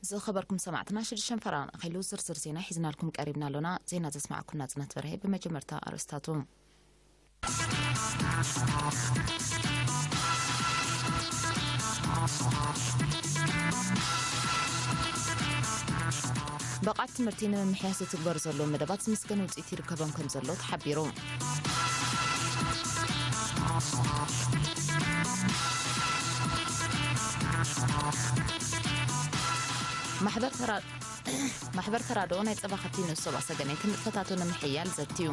ዝኸበርኩም ሰማዕትና፣ ሽዱሽተ ፈራን ኣኺሉ ዝርዝር ዜና ሒዝናልኩም ቀሪብና ኣሎና። ዜና ዘስማዕኩም ናጽነት በርሀ። ብመጀመርታ ኣርእስታቱ። ብቕዓት ትምህርቲ ንምምሕያሽ ዝትግበሩ ዘለዉ መደባት ዝምስገን ውፅኢት ይርከቦም ከም ዘሎ ተሓቢሩ። ማሕበር ተራ-፣ ማሕበር ተራድኦ ናይ ጸባ ከብቲ ንኡስ ዞባ ሰገነይቲ ንጥፈታቱ ንምሕያል ዘትዩ።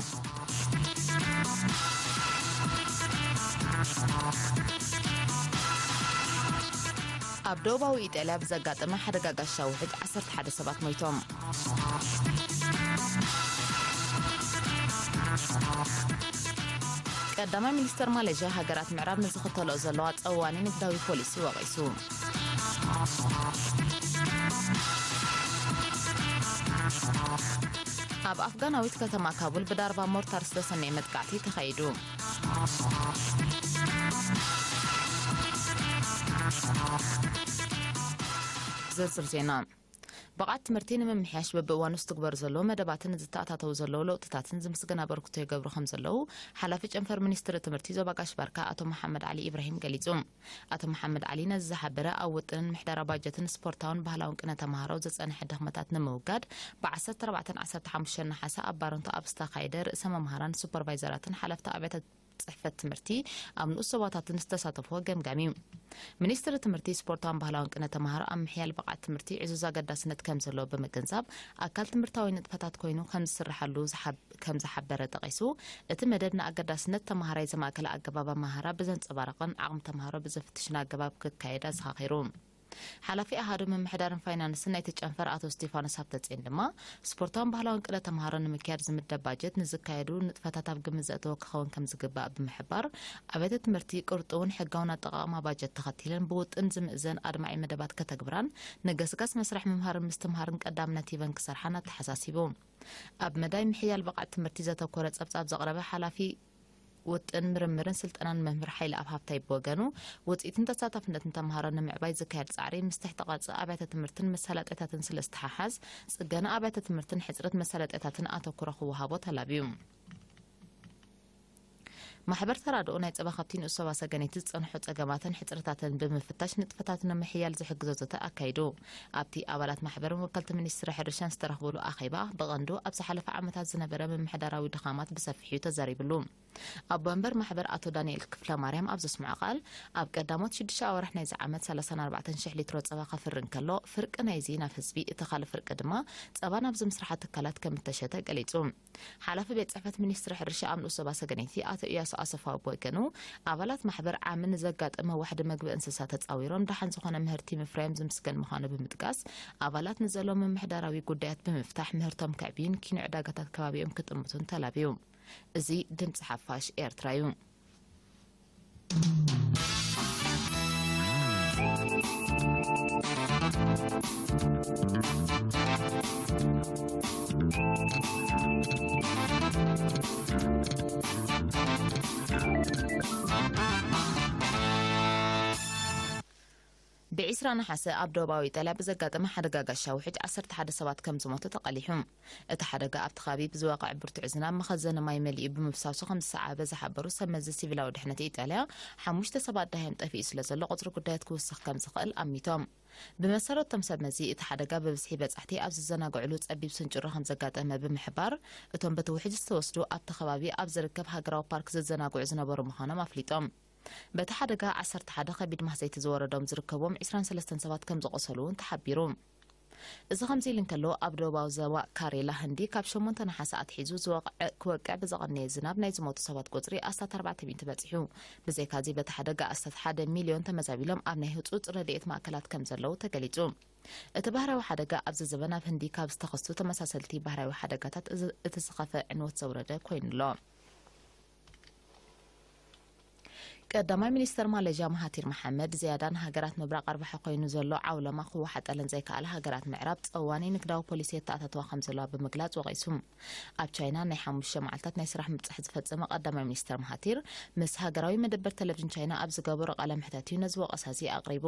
ኣብ ደቡባዊ ኢጣልያ ብዘጋጠመ ሓደጋ ጋሻ ውሕጅ ዓሰርተ ሓደ ሰባት ሞይቶም። ቀዳማይ ሚኒስተር ማሌዥያ ሃገራት ምዕራብ ንዝኽተልኦ ዘለዋ ጸዋኒ ንግዳዊ ፖሊሲ ወቒሱ። ኣብ ኣፍጋናዊት ከተማ ካቡል ብዳርባ ሞርታር ዝተሰነየ መጥቃዕቲ ተኻይዱ። ዝርዝር ዜና። ብቕዓት ትምህርቲ ንምምሕያሽ በብእዋኑ ዝትግበሩ ዘለዉ መደባትን ዝተኣታተዉ ዘለዉ ለውጥታትን ዝምስገን ኣበርክቶ ይገብሩ ከም ዘለዉ ሓላፊ ጨንፈር ሚኒስትሪ ትምህርቲ ዞባ ጋሽ ባርካ ኣቶ መሓመድ ዓሊ ኢብራሂም ገሊጹ። ኣቶ መሓመድ ዓሊ ነዚ ዝሓበረ ኣብ ውጥንን ምሕደራ ባጀትን ስፖርታውን ባህላውን ቅነ ተምሃሮ ዝጸንሐ ድኽመታት ንምውጋድ ብ ዓሰርተ ኣርባዕተን ዓሰርተ ሓሙሽተን ነሓሰ ኣብ ባረንቶ ኣብ ዝተኻየደ ርእሰ መምሃራን ሱፐርቫይዘራትን ሓለፍቲ ኣብያተ ጽሕፈት ትምህርቲ ኣብ ንኡስ ዞባታትን ዝተሳተፍዎ ገምጋም እዩ። ሚኒስትሪ ትምህርቲ ስፖርታውን ባህላውን ቅነ ተምሃሮ ኣብ ምሕያል ብቕዓት ትምህርቲ ዕዙዝ ኣገዳስነት ከም ዘለዎ ብምግንዛብ፣ ኣካል ትምህርታዊ ንጥፈታት ኮይኑ ከም ዝስርሓሉ ዝሓብ-፣ ከም ዝሓበረ ጠቒሱ፣ እቲ መደብ ንኣገዳስነት ተምሃራይ ዘማእከለ ኣገባብ ኣመሃህራ ብዘንጸባርቕን ዓቕሚ ተምሃሮ ብዘፍትሽን ኣገባብ ክካየድ ኣዘኻኺሩ። ሓላፊ ኣሃዱ ምምሕዳርን ፋይናንስን ናይቲ ጨንፈር ኣቶ ስቴፋኖስ ሃብተጽዮን ድማ፣ ስፖርታውን ባህላውን ቅነ ተምሃሮ ንምክያድ ዝምደብ ባጀት ንዝካየዱ ንጥፈታት ኣብ ግምት ዘእተወ ክኸውን ከም ዝግባእ ብምሕባር፣ ኣብያተ ትምህርቲ ቅርጡውን ሕጋውን ኣጠቓቕማ ባጀት ተኸቲለን ብውጥን ዝምእዘን ኣድማዒ መደባት ከተግብራን ንገስጋስ መስርሕ ምምሃርን ምስትምሃርን ቀዳምነት ሂበን ክሰርሓን ኣተሓሳሲቡ። ኣብ መዳይ ምሕያል ብቕዓት ትምህርቲ ዘተኮረ ጸብጻብ ዘቕረበ ሓላፊ ውጥን ምርምርን ስልጠናን መምህር ሓይለኣብ ሃብታይ ብወገኑ፣ ውጽኢትን ተሳታፍነትን ተምሃሮ ንምዕባይ ዝካየድ ጻዕሪ ምስ ትሕቲ ቅርጺ ኣብያተ ትምህርትን መሳለጥያታትን ስለ ዝተሓሓዝ፣ ጽገና ኣብያተ ትምህርትን ሕጽረት መሳለጥያታትን ኣተኩሮ ክወሃቦ ተላብዩ። ማሕበር ተራድኦ ናይ ጸባ ከብቲ ንኡስ ዞባ ሰገነይቲ ዝጸንሑ ጸገማትን ሕጽረታትን ብምፍታሽ ንጥፈታት ንምሕያል ዝሕግዞ ዘተ ኣካይዱ። ኣብቲ ኣባላት ማሕበርን ወከልቲ ሚኒስትሪ ሕርሻን ዝተረኽቡሉ ኣኼባ፣ ብቐንዱ ኣብ ዝሓለፈ ዓመታት ዝነበረ ምምሕዳራዊ ድኻማት ብሰፊሑ ተዛሪብሉ። ኣቦ ወንበር ማሕበር ኣቶ ዳንኤል ክፍለ ማርያም ኣብ ዘስምዖ ቃል፣ ኣብ ቀዳሞት ሽዱሽተ ኣዋርሕ ናይዚ ዓመት ሰላሳን ኣርባዕተን ሽሕ ሊትሮ ጸባ ከፍሪ እንከሎ፣ ፍርቂ ናይዚ ናብ ህዝቢ፣ እቲ ካልእ ፍርቂ ድማ ጸባ ናብ ዝምስርሓ ትካላት ከም እተሸጠ ገሊጹ። ሓላፊ ቤት ጽሕፈት ሚኒስትሪ ሕርሻ ኣብ ንኡስ ዞባ ሰገነይቲ ኣቶ ኢያሱ ኣሰፋው ብወገኑ፣ ኣባላት ማሕበር ዓሚ ንዘጋጠመ ዋሕዲ መግቢ እንስሳ ተጻዊሮም ደሓን ዝኾነ ምህርቲ ምፍራዮም ዝምስገን ምዃኑ ብምጥቃስ፣ ኣባላት ንዘለዎም ምምሕዳራዊ ጉዳያት ብምፍታሕ ምህርቶም ከዕብዩን ኪኖ ዕዳጋታት ከባቢኦም ክጥምቱን ተላብዩ። እዚ ድምጺ ሓፋሽ ኤርትራ እዩ። ብዒስራ ነሓሰ ኣብ ደቡባዊ ኢጣልያ ብዘጋጠመ ሓደጋ ጋሻ ውሕጅ ዓሰርተ ሓደ ሰባት ከም ዝሞቱ ተቐሊሑ። እቲ ሓደጋ ኣብቲ ከባቢ ብዝወቕዐ ብርቱዕ ዝናብ መኸዘኒ ማይ መሊኡ ብምፍሳሱ ከም ዝሰዓበ ዝሓበሩ ሰብ መዚ ሲቪላዊ ድሕነት ኢጣልያ፣ ሓሙሽተ ሰባት ደሃዮም ጠፊኡ ስለ ዘሎ ቁጽሪ ጉዳያት ክውስኽ ከም ዝኽእል ኣሚቶም። ብመሰረቶም ሰብ መዚ፣ እቲ ሓደጋ ብብዝሒ በጻሕቲ ኣብ ዝዘናግዕሉ ጸቢብ ስንጭሮ ከም ዘጋጠመ ብምሕባር፣ እቶም በቲ ውሕጅ ዝተወስዱ ኣብቲ ከባቢ ኣብ ዝርከብ ሃገራዊ ፓርክ ዝዘናግዑ ዝነበሩ ምዃኖም ኣፍሊጦም። በቲ ሓደጋ ዓሰርተ ሓደ ከቢድ ማህሰይቲ ዝወረዶም ዝርከብዎም ዒስራን ሰለስተን ሰባት ከም ዝቖሰሉ እውን ተሓቢሩ። እዚ ከምዚ ኢሉ እንከሎ፣ ኣብ ደቡባዊ ዞባ ካሬላ ህንዲ ካብ ሸሞንተ ነሓሰ ኣትሒዙ ዝወቕዐ፣ ክወቅዕ ብዘቐነየ ዝናብ ናይ ዝሞቱ ሰባት ቁጽሪ ኣስታት ኣርባዕተ ሚእቲ በጺሑ። ብዘይካዚ፣ በቲ ሓደጋ ኣስታት ሓደ ሚልዮን ተመዛቢሎም ኣብ ናይ ህጹጽ ረድኤት ማእከላት ከም ዘለዉ ተገሊጹ። እቲ ባህርያዊ ሓደጋ ኣብዚ ዘበን ኣብ ህንዲ ካብ ዝተኸስቱ ተመሳሰልቲ ባህርያዊ ሓደጋታት እዚ፣ እቲ ዝኸፍአ ዕንወት ዘውረደ ኮይኑ ኣሎ። ቀዳማይ ሚኒስተር ማሌዥያ መሃቲር መሓመድ፣ ዝያዳ ንሃገራት ምብራቕ ኣርባሒ ኮይኑ ዘሎ ዓውለማ ክወሓጠለን ዘይከኣለ ሃገራት ምዕራብ ጸዋኒ ንግዳዊ ፖሊሲ የተኣታተዋ ከም ዘለዋ ብምግላጽ ወቒሱ። ኣብ ቻይና ናይ ሓሙሽተ መዓልታት ናይ ስራሕ ምብጻሕ ዝፈጸመ ቀዳማይ ሚኒስተር መሃቲር፣ ምስ ሃገራዊ መደበር ቴሌቪዥን ቻይና ኣብ ዝገበሮ ቃለ መሕተት እዩ ነዚ ወቐሳ እዚ ኣቕሪቡ።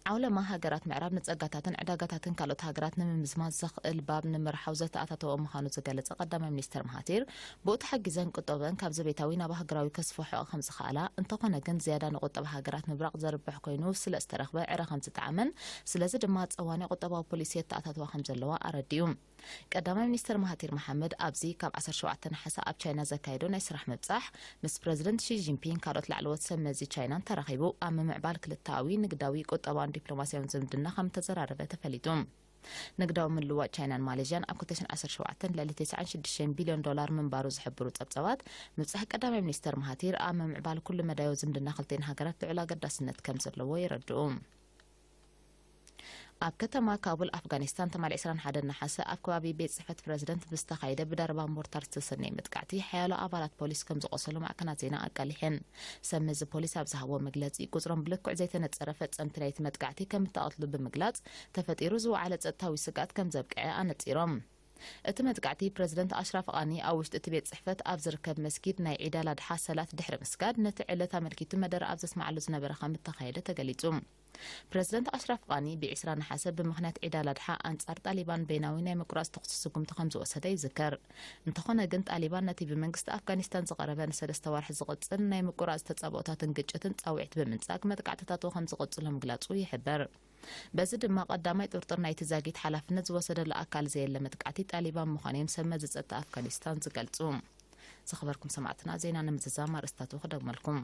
ዓውለማ ሃገራት ምዕራብ ንጸጋታትን ዕዳጋታትን ካልኦት ሃገራት ንምምዝማዝ ዘኽእል ባብ ንምርሓው ዘተኣታተወ ምዃኑ ዝገለጸ ቀዳማይ ሚኒስተር መሃቲር፣ ብኡ ተሓጊዘን ቁጠበን ካብ ዘቤታዊ ናብ ሃገራዊ ከስፍሖ ከም ዝኸኣላ፣ እንተኾነ ግን ዝያዳ ንቁጠባ ሃገራት ምብራቕ ዘርብሕ ኮይኑ ስለ ዝተረኽበ ዕረ ከም ዝጠዓመን፣ ስለዚ ድማ ጸዋኒ ቁጠባዊ ፖሊሲ የተኣታተዋ ከም ዘለዋ ኣረዲኡ። ቀዳማይ ሚኒስተር መሃቲር መሓመድ ኣብዚ ካብ ዓሰርተ ሸውዓተ ነሓሰ ኣብ ቻይና ዘካየዶ ናይ ስራሕ ምብጻሕ፣ ምስ ፕረዚደንት ሺ ጂንፒንግ ካልኦት ላዕለዎት ሰብ መዚ ቻይናን ተራኺቡ ኣብ ምምዕባል ክልተኣዊ ንግዳዊ፣ ቁጠባውን ዲፕሎማስያውን ዝምድና ከም እተዘራረበ ተፈሊጡ። ንግዳዊ ምልውዋጥ ቻይናን ማሌዥያን ኣብ ክልተ ሽሕን ዓሰርተ ሸውዓተን ልዕሊ ተስዓን ሽዱሽተን ቢልዮን ዶላር ምንባሩ ዝሕብሩ ጸብጸባት፣ ምብጻሕ ቀዳማይ ሚኒስተር መሃቲር ኣብ ምምዕባል ኩሉ መዳያዊ ዝምድና ክልተን ሃገራት ልዑል ኣገዳስነት ከም ዘለዎ የረድኡ። ኣብ ከተማ ካቡል ኣፍጋኒስታን ትማሊ ዕስራን ሓደን ነሓሰ ኣብ ከባቢ ቤት ጽሕፈት ፕረዚደንት ብዝተኻየደ ብዳርባ ሞርታር ዝተሰነየ መጥቃዕቲ ሓያሎ ኣባላት ፖሊስ ከም ዝቖሰሉ ማዕከናት ዜና ኣቃሊሐን። ሰብ መዚ ፖሊስ ኣብ ዝሃቦ መግለጺ፣ ቁጽሮም ብልክዕ ዘይተነጸረ ፈጸምቲ ናይቲ መጥቃዕቲ ከም እተቐትሉ ብምግላጽ፣ ተፈጢሩ ዝወዓለ ጸጥታዊ ስግኣት ከም ዘብቅዐ ኣነጺሮም። እቲ መጥቃዕቲ ፕረዚደንት ኣሽራፍ ቓኒ ኣብ ውሽጢ እቲ ቤት ጽሕፈት ኣብ ዝርከብ መስጊድ ናይ ዒድ ኣል ኣድሓ ሰላት ድሕሪ ምስጋድ ነቲ ዕለት ኣመልኪቱ መደረ ኣብ ዘስምዓሉ ዝነበረ ከም እተኻየደ ተገሊጹ። ፕረዚደንት ኣሽራፍ ቓኒ ብ20 ነሓሰ ብምኽንያት ዒድ ኣል ኣድሓ ኣንጻር ጣሊባን በይናዊ ናይ ምቁራጽ ተኹሲ ስጉምቲ ከም ዝወሰደ ይዝከር። እንተኾነ ግን ጣሊባን ነቲ ብመንግስቲ ኣፍጋኒስታን ዝቐረበ ንሰለስተ ወርሒ ዝቕጽል ናይ ምቁራጽ ተጻብኦታትን ግጭትን ጻውዒት ብምንጻግ መጥቃዕትታቱ ከም ዝቕጽሎ ምግላጹ ይሕበር። በዚ ድማ ቀዳማይ ጥርጥር ናይቲ ዛጊት ሓላፍነት ዝወሰደሉ ኣካል ዘየለ መጥቃዕቲ ጣሊባን ምዃኑ እዮም ሰብ መዚ ጸጥታ ኣፍጋኒስታን ዝገልጹ። ዝኸበርኩም ሰማዕትና፣ ዜና ንምዝዛም ኣርእስታቱ ክደግመልኩም።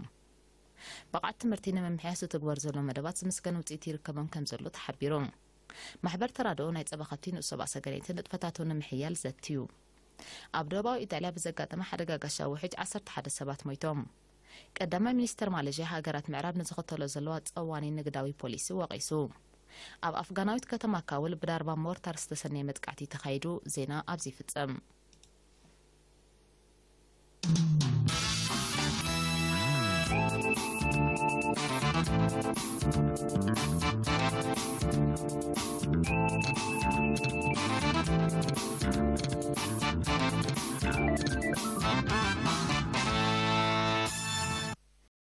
ብቕዓት ትምህርቲ ንምምሕያሽ ዝትግበር ዘሎ መደባት ዝምስገን ውጽኢት ይርከቦም ከም ዘሎ ተሓቢሩ። ማሕበር ተራድኦ ናይ ጸባ ከብቲ ንኡስ ሰብኣ ሰገነይቲ ንጥፈታቱ ንምሕያል ዘትዩ። ኣብ ደቡባዊ ኢጣልያ ብዘጋጠመ ሓደጋ ጋሻ ውሕጅ ዓሰርተ ሓደ ሰባት ሞይቶም። ቀዳማይ ሚኒስተር ማሌዥያ ሃገራት ምዕራብ ንዝኽተሎ ዘለዋ ጸዋኒ ንግዳዊ ፖሊሲ ወቒሱ። ኣብ ኣፍጋናዊት ከተማ ካቡል ብዳርባ ሞርታር ዝተሰነየ መጥቃዕቲ ተኻይዱ። ዜና ኣብዚ ይፍጸም።